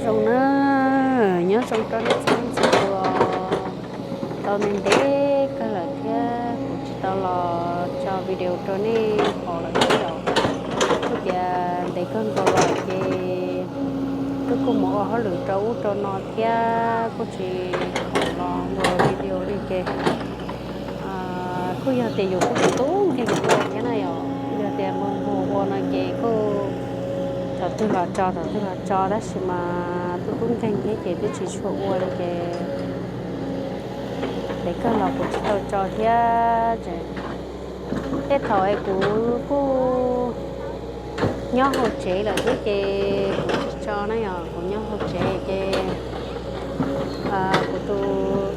Zoo na, nyob zoo rau nej txhua leej txhua tus. Tau ntev ntev kawg lawm thiab kuv tsis tau los tso video rau nej pom lawm thiab yom. Kuj tias ntev kawg nkaus lawm ces twb kuj mus ua hauj lwm rau ub rau no thiab kuj tsis khoom los ua video li ces kuj yog tias yus kuj tsis tub nkeeg ua thiab na yom. Yog tias nquag nquag ua no ces kuj thaum twg los tso thaum twg los tso tab sis mas tub tub nkeeg thiab ces twb tsis tshua ua li ces ntev kawg los kuv tsis tau tso thiab. Tej thaum es kuv kuj nyob hauv tsev lawm thiab ces kuv tsis tso na yom, kuv nyob hauv tsev ces kuv tus,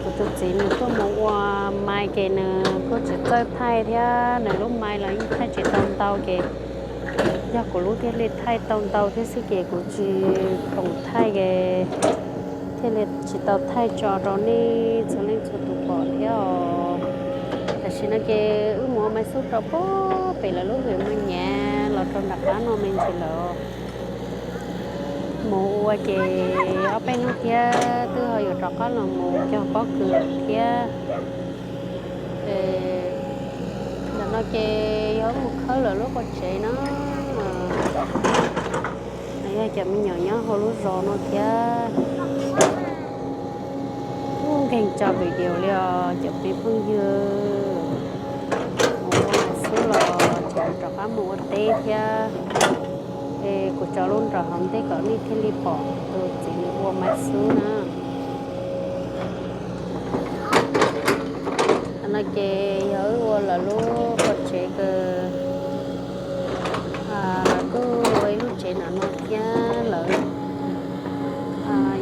kuv tus txiv nws tuaj mus ua mais ces nws kuj tsis txawj thaij thiab nws lub mais los yeej thaij tsis tau ntau ces yog kuv lub thiaj li thaij tau ntau thiab xwb ces kuv tsis khoom thaij es thiaj li tsis tau thaij tso rau nej txhua leej txhua tus pom thiab os. Tam sim no ces wb mus ua mais xub rau pem lawv lub hwm Maj Nyav los rau nram qab no me ntsis lawm. Mus ua ces ob peb hnub thiab twb ho yuav rov qab los mus cog pob kws lawm thiab. Ntawm no ces yog wb mus khawb lawv lub qua tsev na. Yog cov me nyuam nyob hauv lub zos no thiab. Ub, nkeeg tso video li os cov phooj ywg. Mus ua mais xub los tseem rov qab mus ua teb thiab. Es kuv tso lub nram hauv ntej kom nej thiaj li pom tus txiv nws ua mais xub na. No ces yog wb ua lawv lub qua tsev kws lawv kuj ua ib lub tsev nram no thiab lawv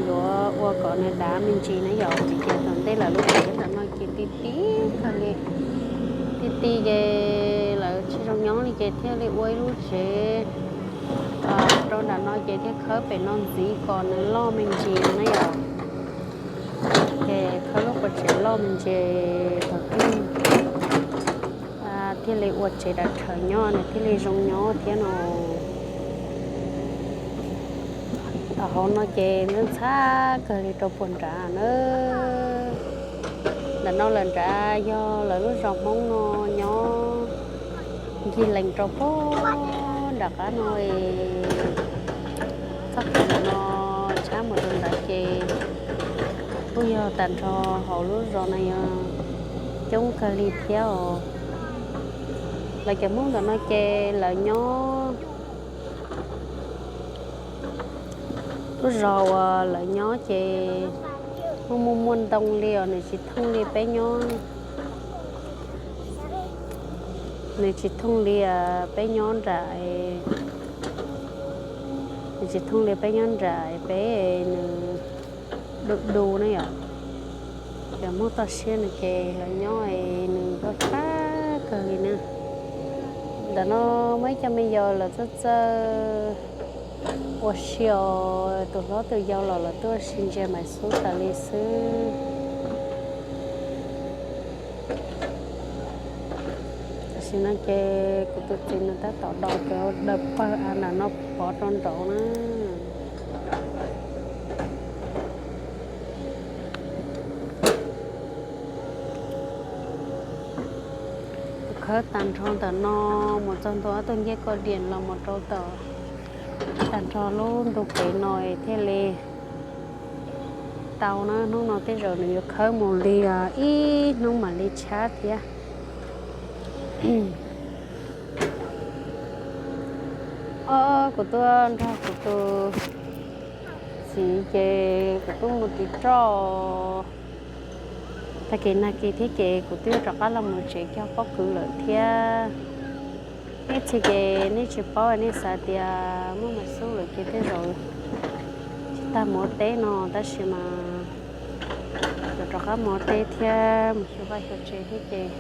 yuav ua kom nws dav me ntsis na yom, vim tias thaum ntej lawv lub tsev nram no ces ti ti kawg li, ti ti ces lawv tsis zoo nyob li ces thiaj li ua ib lub tsev rau nram no ces thiaj khawb pem no ntxiv kom nws loj me ntsis no na yom. Ces khawb lub qua tsev loj me ntsis thaum twg thiaj li ua tsev dav rhawv nyob nws thiaj li zoo nyob thiab no. Thaum hauv no ces ntxhab ntxhab kawg li rau puag nrad na. Ntawm no lawm nrad yog lawv lub zos Hmoob no nyob ncig lees rau puag nram qab no es txoj kev ntawm no tshab mus rau ntawd ces kuj yog tag nrho hauv lub zos no yog coob kawg li thiab os. Lawv cov Hmoob ntawm no ces lawv nyob lub zos uas lawv nyob ces muaj muaj muaj ntoo li os, nws tsis thooj li peb nyob, nws tsis thooj li peb nyob nram, nws tsis thooj li peb nyob nram peb, nws du du na yom. Cov Hmoob toj siab no ces lawv nyob es nws loj tshab kawg li na. Ntawm no muaj ib co me yos lawv txawj txawj ua si os, tus hlob tus yau los lawv tuaj ua si ntsia mais xub tas li xwb. Tam sim no ces kuv tus txiv nws tab tom daws cov daws pawg av nram no pov rau nraud na. Kuv khawb tag nrho ntawm no mus txog ntua ob tug ncej koj diam los mus rau tom tag nrho lub ntug kev no es thiaj li tau na. Hnub no tej zaum nws yuav khawb mus li ib hnub mam li tshab thiab. Ob, kuv tuaj nrog kuv tus txiv ces kuv tuaj mus ris roj tag kis nag kis thiab ces kuv twb rov qab los mus tsev cog pob kws lawm thiab. Ib txhia ces nej tsis paub, nej xav tias muaj mais xub lawm ces tej zaum tsis tas mus ua teb no, tab sis mas yuav rov qab mus ua teb thiab mus xyuas vaj xyuas tsev thiab ces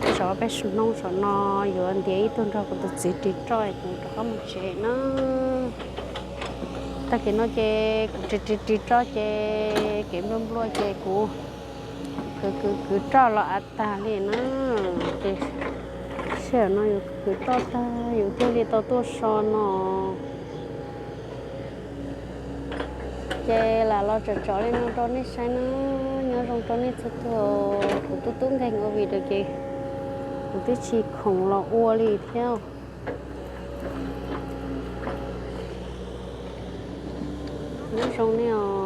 tej zaum peb hnub saum no yuav ntiav ib tug nrog kuv tus txiv ris roj es kuv rov qab mus tsev na. Tag kis no ces kuv ris ris ris roj ces kev nplua nplua ces kuv kwv kwv kwv roj los av tag li na. Ces sij hawm no yus kwv roj tag yus thiaj li tau tuaj so no. Ces lam los tsom tsom li no rau nej saib na. Nyob zoo rau nej txhua tus, kuv tub tub nkeeg ua vim rau ces kuv twb tsis khoom los ua li thiab. Nyob zoo nej os.